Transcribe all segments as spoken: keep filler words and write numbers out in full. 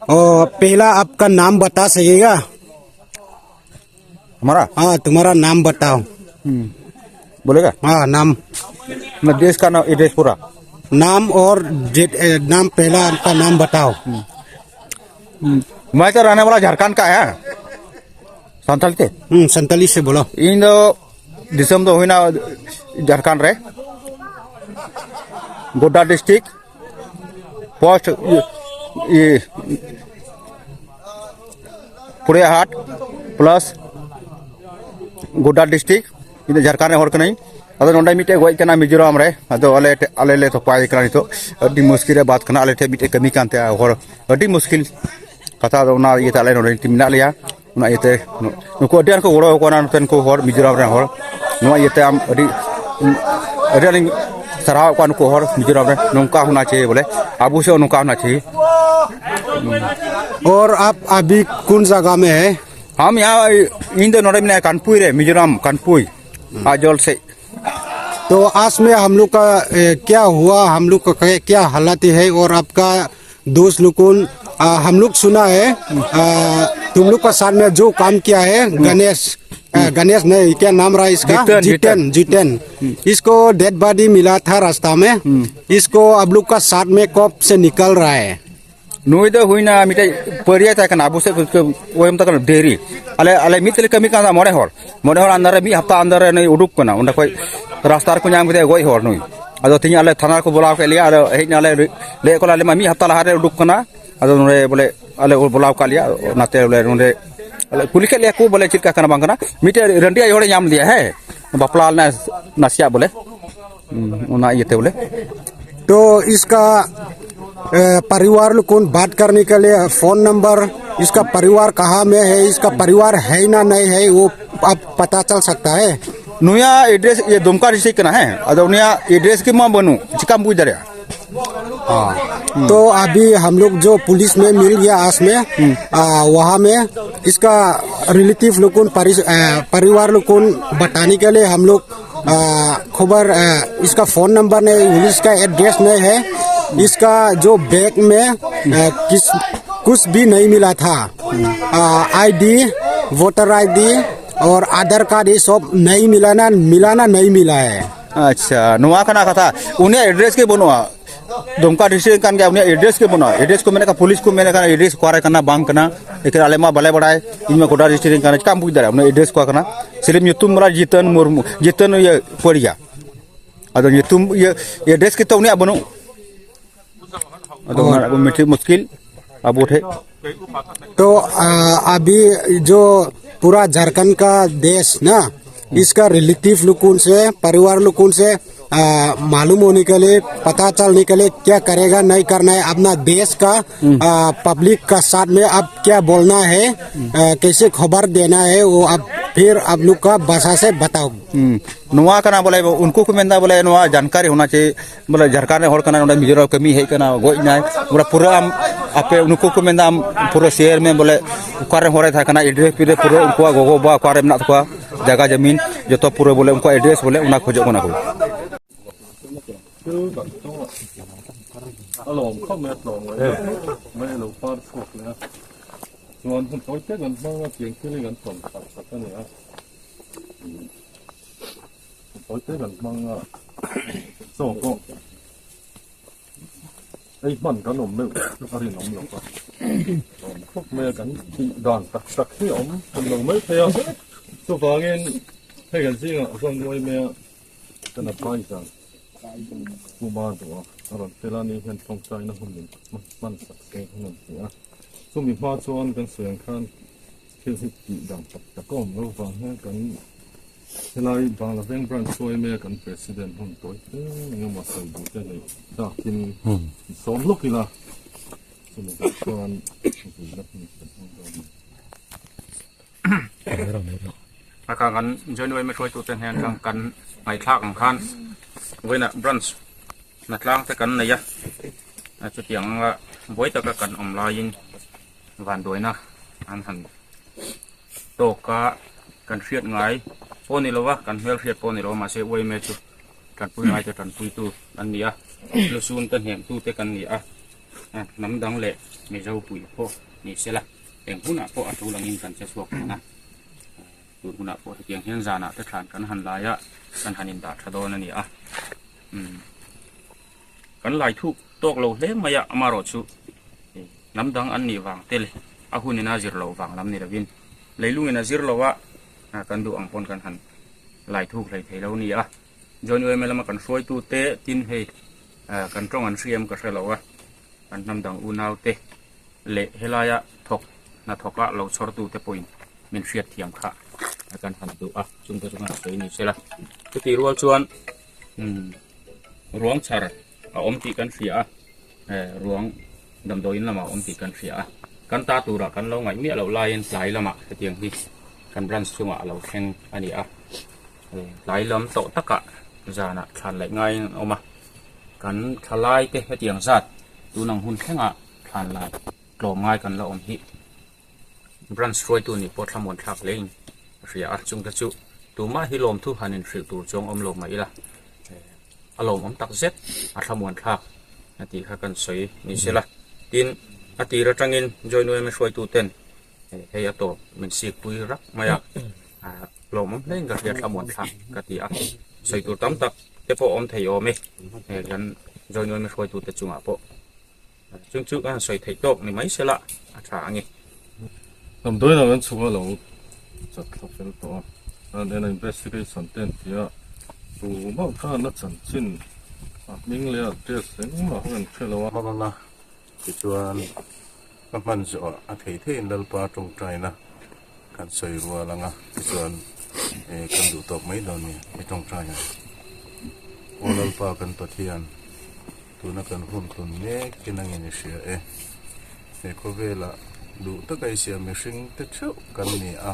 ओ, पहला आपका नाम बता सकेगा? हमारा? हाँ, तुम्हारा नाम बताओ। हम्म। बोलेगा? हाँ, नाम। ना, देश का नाम, एड्रेस पूरा। नाम और जे-, ए, नाम, पहला आपका नाम बताओ। हम्म। हम्म। मैं तो रहने वाला झारखंड का है। संथाली ते? हम्म, संथाली से बोलो। ᱤᱧ ᱫᱚ ᱫᱤᱥᱚᱢ ᱫᱚ ᱦᱩᱭᱱᱟ ᱡᱷᱟᱲᱠᱷᱚᱸᱰ ᱨᱮ, Godda district, post E-, E-, ᱯᱩᱲᱤᱭᱟᱹᱦᱟᱴ ᱯᱞᱟᱥ ᱜᱳᱰᱰᱟ ᱰᱤᱥᱴᱨᱤᱠᱴ᱾ ᱤᱧ ᱫᱚ ᱡᱷᱟᱲᱠᱷᱚᱸᱰ ᱨᱮᱱ ᱦᱚᱲ ᱠᱟᱹᱱᱟᱹᱧ᱾ ᱟᱫᱚ ᱱᱚᱰᱮ ᱢᱤᱫᱴᱮᱡ ᱜᱚᱡ ᱠᱟᱱᱟ ᱢᱤᱡᱳᱨᱟᱢ ᱨᱮ᱾ ᱟᱫᱚ ᱟᱞᱮ ᱴᱷᱮ-, ᱟᱞᱮ ᱞᱮ ᱛᱚᱯᱟᱭᱮ ᱠᱟᱱᱟ ᱱᱤᱛᱚᱜ᱾ ᱟᱹᱰᱤ ᱢᱩᱥᱠᱤᱞ ᱨᱮ ᱵᱟᱛ ᱠᱟᱱᱟ᱾ ᱟᱞᱮ ᱴᱷᱮᱱ ᱢᱤᱫᱴᱮᱡ ᱠᱟᱹᱢᱤ ᱠᱟᱱ ᱛᱟᱭᱟ ᱦᱚᱲ, ᱟᱹᱰᱤ ᱢᱩᱥᱠᱤᱞ ᱠᱟᱛᱷᱟ᱾ ᱟᱫᱚ ᱚᱱᱟ ᱤᱭᱟᱹᱛᱮ ᱟᱞᱮ ᱱᱚᱰᱮ ᱢᱮᱱᱟᱜ ᱞᱮᱭᱟ᱾ ᱚᱱᱟ ᱤᱭᱟᱹᱛᱮ ᱱᱩ-, ᱱᱩᱠᱩ ᱟᱹᱰᱤ ᱟᱸᱴ ᱠᱚ ᱜᱚᱲᱚ ᱟᱠᱚ ᱠᱟᱱᱟ ᱱᱚᱛᱮᱱ ᱠᱚ ᱦᱚᱲ ᱢᱤᱡᱳᱨᱟᱢ ᱨᱮᱱ ᱦᱚᱲ᱾ ᱱᱚᱣᱟ ᱤᱭᱟᱹᱛᱮ ᱟᱢ ᱟᱹᱰᱤ, ᱟᱹᱰᱤ ᱟᱸᱴᱤᱧ ᱥᱟᱨᱦᱟᱣᱮᱫ ᱠᱚᱣᱟ ᱱᱩᱠᱩ ᱦᱚᱲ ᱢᱤᱡᱳᱨᱟᱢ ᱨᱮ᱾ ᱱᱚᱝᱠᱟ ᱦᱳᱱᱟ ᱪᱟᱦᱤᱭᱮ ᱵᱚᱞᱮ, ᱟᱵᱚ ᱥᱮᱫ ᱦᱚᱸ ᱱᱚᱝᱠᱟ ᱦᱳᱱᱟ ᱪᱟᱦᱤᱭᱮ᱾ और आप अभी कौन जगह में है? हम यहाँ, ᱤᱧ ᱫᱚ ᱱᱚᱰᱮ ᱢᱮᱱᱟᱜᱼᱟ ᱠᱟᱱᱯᱩᱭ ᱨᱮ, ᱢᱤᱡᱳᱨᱟᱢ ᱠᱟᱱᱯᱩᱭ, ᱟᱡᱚᱞ ᱥᱮᱫ᱾ तो आस में हम लोग का, ए, क्या हुआ, हम लोग का क्या, क्या हालत है, और आपका दोस्त लोग कौन, आ, हम लोग सुना है, आ, तुम लोग का साथ में जो काम किया है, गणेश, आ, गणेश नहीं, क्या नाम रहा इसका? जितेन, जितेन, जितेन। इसको डेड बॉडी मिला था रास्ता में। इसको आप लोग का साथ में कब से निकल रहा है? ᱱᱩᱭ ᱫᱚ ᱦᱩᱭᱱᱟ ᱢᱤᱫᱴᱮᱡ ᱯᱟᱹᱨᱤᱭᱟᱹ ᱛᱟᱦᱮᱸ ᱠᱟᱱᱟ, ᱟᱵᱚ ᱥᱮᱫ ᱠᱚ, ᱠᱚ, ᱚᱭᱮᱢ ᱛᱟᱠᱚ ᱰᱮᱨᱤ᱾ ᱟᱞᱮ, ᱟᱞᱮ ᱢᱤᱫ ᱛᱮᱞᱮ ᱠᱟᱹᱢᱤ ᱠᱟᱱ ᱛᱟᱦᱮᱸ, ᱢᱚᱬᱮ ᱦᱚᱲ᱾ ᱢᱚᱬᱮ ᱦᱚᱲ under ᱨᱮ ᱢᱤᱫ ᱦᱟᱯᱛᱟ under ᱨᱮ ᱱᱩᱭ ᱩᱰᱩᱠ ᱠᱟᱱᱟ᱾ ᱚᱸᱰᱮ ᱠᱷᱚᱡ ᱨᱟᱥᱛᱟ ᱨᱮᱠᱚ ᱧᱟᱢ ᱠᱮᱫᱮᱭᱟ, ᱜᱚᱡ ᱦᱚᱲ ᱱᱩᱭ᱾ ᱟᱫᱚ ᱛᱮᱦᱮᱧ ᱟᱞᱮ ᱛᱷᱟᱱᱟ ᱨᱮᱠᱚ ᱵᱚᱞᱟᱣ ᱠᱮᱫ ᱞᱮᱭᱟ᱾ ᱟᱫᱚ ᱦᱮᱡ ᱱᱟᱞᱮ, ᱞᱟᱹᱭᱮᱫ ᱠᱚᱣᱟ ᱞᱮ, ᱟᱞᱮ ᱢᱟ ᱢᱤᱫ ᱦᱟᱯᱛᱟ ᱞᱟᱦᱟ ᱨᱮ ᱩᱰᱩᱠ ᱠᱟᱱᱟ᱾ ᱟᱫᱚ ᱱᱚᱰᱮ ᱵᱚᱞᱮ ᱟᱞᱮ ᱠᱚ ᱵᱚᱞᱟᱣ ᱠᱟᱜ ᱞᱮᱭᱟ᱾ ᱚᱱᱟᱛᱮ ᱵᱚᱞᱮ ᱱᱚᱰᱮ ᱟᱞᱮ ᱠᱩᱞᱤ ᱠᱮᱫ ᱞᱮᱭᱟ ᱠᱚ ᱵᱚᱞᱮ ᱪᱮᱫ ᱞᱮᱠᱟ ᱠᱟᱱᱟ ᱵᱟᱝ ᱠᱟᱱᱟ᱾ ᱢᱤᱫᱴᱮᱡ ᱨᱟᱺᱰᱤ ᱟᱭᱳ ᱦᱚᱲᱮ ᱧᱟᱢ ᱞᱮᱫᱮᱭᱟ, ᱦᱮᱸ, ᱵᱟᱯᱞᱟ ᱞᱮᱱᱟ ᱱᱟᱥᱮᱭᱟᱜ ᱵᱚᱞᱮ᱾ ᱦᱩᱸ, ᱚᱱᱟ ᱤᱭᱟᱹᱛᱮ ᱵᱚᱞᱮ᱾ तो इसका, अ, परिवार लोग कौन बात करने के लिए, फोन नंबर, इसका परिवार कहाँ में है, इसका परिवार है ना नहीं है, वो आप पता चल सकता है? ᱱᱩᱭᱟᱜ ᱮᱰᱨᱮᱥ ᱤᱭᱟᱹ ᱫᱩᱢᱠᱟ ᱰᱤᱥᱴᱨᱤᱠᱴ ᱠᱟᱱᱟ, ᱦᱮᱸ, ᱟᱫᱚ ᱩᱱᱤᱭᱟᱜ ᱮᱰᱨᱮᱥ ᱜᱮ ᱢᱟ ᱵᱟᱹᱱᱩᱜ, ᱪᱤᱠᱟᱢ ᱵᱩᱡᱽ ᱫᱟᱲᱮᱭᱟᱜᱼᱟ? हाँ। तो अभी हम लोग जो पुलिस में मिल गया आस में, आ, वहाँ में इसका रिलेटिव लोग कौन परि-, आ, परिवार लोग कौन बताने के लिए हम लोग, आ, खबर, आ, इसका फोन नंबर नहीं, इसका एड्रेस नहीं है, इसका जो बैग में, आ, किस, कुछ भी नहीं मिला था। आ, आईडी, वोटर आईडी और आधार कार्ड ये सब नहीं मिलाना, मिलाना नहीं मिला है। ᱟᱪᱪᱷᱟ, ᱱᱚᱣᱟ ᱠᱟᱱᱟ ᱠᱟᱛᱷᱟ, ᱩᱱᱤᱭᱟᱜ ᱮᱰᱨᱮᱥ ᱜᱮ ᱵᱟᱹᱱᱩᱜᱼᱟ᱾ ᱫᱩᱢᱠᱟ ᱰᱤᱥᱴᱨᱤᱠᱴ ᱨᱮᱱ ᱠᱟᱱ ᱜᱮᱭᱟ, ᱩᱱᱤᱭᱟᱜ ᱮᱰᱨᱮᱥ ᱜᱮ ᱵᱟᱹᱱᱩᱜᱼᱟ᱾ ᱮᱰᱨᱮᱥ ᱠᱚ ᱢᱮᱱᱮᱫ ᱠᱟᱱᱟ, ᱯᱩᱞᱤᱥ ᱠᱚ ᱢᱮᱱᱮᱫ ᱠᱟᱱᱟ, ᱮᱰᱨᱮᱥ ᱚᱠᱟᱨᱮ ᱠᱟᱱᱟ, ᱵᱟᱝ ᱠᱟᱱᱟ᱾ ᱮᱱᱠᱷᱟᱱ ᱟᱞᱮ ᱢᱟ ᱵᱟᱞᱮ ᱵᱟᱲᱟᱭ, ᱤᱧ ᱢᱟ ᱜᱚᱰᱟ ᱰᱤᱥᱴᱨᱤᱠᱴ ᱨᱮᱱ ᱠᱟᱱᱟ, ᱪᱤᱠᱟᱢ ᱵᱩᱡᱽ ᱫᱟᱲᱮᱭᱟᱜᱼᱟ ᱩᱱᱤᱭᱟᱜ ᱮᱰᱨᱮᱥ ᱚᱠᱟ ᱠᱟᱱᱟ? ᱥᱤᱨᱯ ᱧᱩᱛᱩᱢ ᱵᱟᱞᱟ ᱡᱤᱛᱚᱱ ᱢᱩᱨᱢᱩ, ᱡᱤᱛᱚᱱ ᱤᱭᱟᱹ ᱯᱟᱹᱲᱤᱭᱟ᱾ ᱟᱫᱚ ᱧᱩᱛᱩᱢ ᱤᱭᱟᱹ ᱮᱰᱨᱮᱥ ᱜᱮᱛᱚ ᱩᱱᱤᱭᱟᱜ ᱵᱟᱹᱱᱩᱜ᱾ ᱟᱫᱚ ᱚᱱᱟ ᱨᱮᱱᱟᱜ ᱢᱤᱫᱴᱤᱡ ᱢᱩᱥᱠᱤᱞ ᱟᱵᱚ ᱴᱷᱮᱡ᱾ तो, आ, अभी जो पूरा झारखंड का देश ना, इसका रिलेटिव लोगों से, परिवार लोगों से, आ, मालूम होने के लिए, पता चलने के लिए क्या करेगा, नहीं करना है, अपना देश का, आ, पब्लिक का साथ में आप क्या बोलना है, आ, कैसे खबर देना है, वो आप फिर आप लोग का भाषा से बताओ। ᱦᱩᱸ᱾ ᱱᱚᱣᱟ ᱠᱟᱱᱟ ᱵᱚᱞᱮ, ᱩᱱᱠᱩ ᱠᱚ ᱢᱮᱱᱫᱟ ᱵᱚᱞᱮ, ᱱᱚᱣᱟ ᱡᱟᱱᱠᱟᱨᱤ ᱦᱳᱱᱟ ᱪᱟᱦᱤᱭᱮ, ᱵᱚᱞᱮ, ᱡᱷᱟᱲᱠᱷᱚᱸᱰ ᱨᱮᱱ ᱦᱚᱲ ᱠᱟᱱᱟᱭ, ᱱᱚᱰᱮ ᱢᱤᱡᱳᱨᱟᱢ ᱠᱟᱹᱢᱤ ᱦᱮᱡ ᱠᱟᱱᱟ, ᱜᱚᱡ ᱮᱱᱟᱭ, ᱯᱩᱨᱟᱹ ᱯᱩᱨᱟᱹ ᱟᱢ, ᱟᱯᱮ, ᱩᱱᱠᱩ ᱠᱚ ᱢᱮᱱᱫᱟ ᱟᱢ ᱯᱩᱨᱟᱹ ᱥᱮᱭᱟᱨ ᱢᱮ ᱵᱚᱞᱮ, ᱚᱠᱟᱨᱮᱱ ᱦᱚᱲᱮ ᱛᱟᱦᱮᱸ ᱠᱟᱱᱟ, ᱮᱰᱨᱮᱥ ᱯᱷᱮᱰᱨᱮᱥ ᱯᱩᱨᱟᱹ ᱩᱱᱠᱩᱣᱟᱜ ᱜᱚᱜᱚ ᱵᱟᱵᱟ ᱚᱠᱟᱨᱮ ᱢᱮᱱᱟᱜ ᱛᱟᱠᱚᱣᱟ, ᱡᱟᱭᱜᱟ ᱡᱟᱹᱢᱤᱱ ᱡᱚᱛᱚ ᱯᱩᱨᱟᱹ ᱵᱚᱞᱮ, ᱩᱱᱠᱩᱣᱟᱜ ᱮᱰᱨᱮᱥ ᱵᱚᱞᱮ, ᱚᱱᱟ ᱠᱷᱚᱡᱚᱜ ᱠᱟᱱᱟ ᱠᱚ᱾ A lawm khawp mai a tlawm mai, mai lo par chhuak leh a. Chuan hun tawite kan hmang a, tiang thil hi kan ṭhawn tak tak a ni a. Hun tawite kan hmang a. Chaw pawh ei hman kan awm meuh a rinawm lo a. Lawm khawp mai a, kan tih dan tak tak hi a awm lo mai thei a. Chuvangin hei kan zingah zawng nuai mai a, kan advice a. Puma duh a, a rawn tel a, ni hian ṭawngṭaina hun min hman sak se hun an ti a. Chumi hma chuan kan sawi ang khan thil hi tih dan tak tak a awm lo vang hian kan helai Banglaveng branch chuai mai a kan president hun tawite engemaw sawi duh te neih dakin sawm lawk ila. Chumi tak chuan vuina hun kan hmang dawn a. A kha kan join Y M A hruaitute hnen khan kan ngaihthlak ang khan, vawiina branch hnatlangte kan nei a, a chutianga buai taka kan awm laiin vanduaina an han tawk a, kan hriat ngai pawh ni lo a, kan hmel hriat pawh ni lo a, mahse Y M A chu ṭanpui ngaite ṭanpuitu an ni a, lusun te hnemtute kan ni a. A, hnam dang le Mizo pui pawh ni sela, eng hunah pawh a tul angin kan che chhuak thung a. Tun hunah pawh hetiang hian zana te ṭhan kan han laia kan han indah ṭha dawn a ni a. Hmm. Kan lai thuk tawk lo hle mai a, amarawh chu, eh, hnam dang an nih vang te le, a hun ina zir lo vang lam ni lovin, leilungin a zir lo a, a, kan duh ang pawn kan han lai thuk hlei thei lo ni a. Joint Y M A lama kan hruaitu te tin hei, a, kan ṭawng an hriam ka hre lo a, kan hnam dang unau te leh helaia thawk, hna thawka lo chhawrtu te pawhin min hriat thiam kha a kan han duh a, chungte chu kan sawi ni sela. Chuti rual chuan, hmm, ruang chhar a awm tih kan hria a, eh, ruang damdawiin lama awm tih kan hria a. Kan ta tura kan lo ngaih miah loh laiin tlai lama hetiang hi kan branch chungah a lo thleng a ni a. Eh, tlai lam tawh taka zana thlan leh ngaiin an awm a. Kan thlalai te hetiang zat tun ang hun thlenga thlan lai tlawm ngai kan la awm hi branch hruaitu ni pawh thlamuan thlak leiin a hria a, chungte chu tuma hi lawmthu han inhrilh tur chuang awm lo mah ila, eh, a lawmawm tak zet a thlamuan thlak a tih kha kan sawi ni sela. Tin, a tir aṭangin Joint Y M A hruaitu ten, eh, hei a tawp min sikpui rak mai a, a, lawmawm hlein ka hria, thlamuan thlak ka ti a. Sawi tur tam tak te pawh awm thei awm e, eh, kan Joint Y M A hruaitu te chungah pawh. Chung chu kan sawi theih tawk ni mai sela, a ṭha ang e. Damdawiin an chunga lo chat thla fel tawh a. An en investigation ten tia, tu mauh khan a chanchin, a hming leh address engmah kan hre lo a. Hmang anga, tichuan ka hman zawh a, a thei theiin Lalpa ṭawngṭaina kan sawi rual anga, tichuan, eh, kan duh tawk mai dawn nia, i ṭawngṭai ang. Aw Lalpa kan Pathian, tuna kan hun tlun mek hi nangin i hria e. He khawvela duh taka i siam mihring te theuh kan ni a,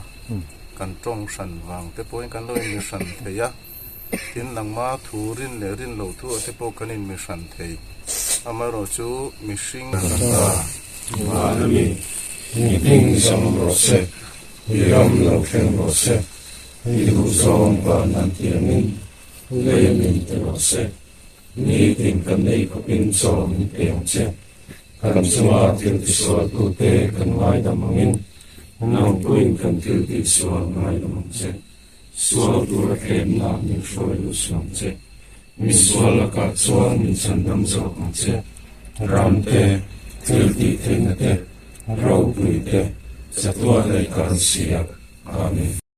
kan ṭawng hran vang te pawhin kan lo inmi hran thei a. Tin, nangma thu rin leh rin lo thu a te pawh kan inmi hran thei. Amaherawhchu mihring kan ta. Vana mi, i hming zawm rawh se, i ram lo thleng rawh se, i duh zawng ban nan tiangin, lei min ti rawh se. Nitin kan nei khawpin chaw min pe ang che. Kan chunga thil tisualtute kan ngaidam angin, nang pawhin kan thil tihsual ngaidam ang che. Sual tura thlemna min hruai lut suh ang che. Misual lakah chuan min chhandam zawk ang che. Ram te, thil tih theihna te, ropui te, chatuan lei kan si a. Amen.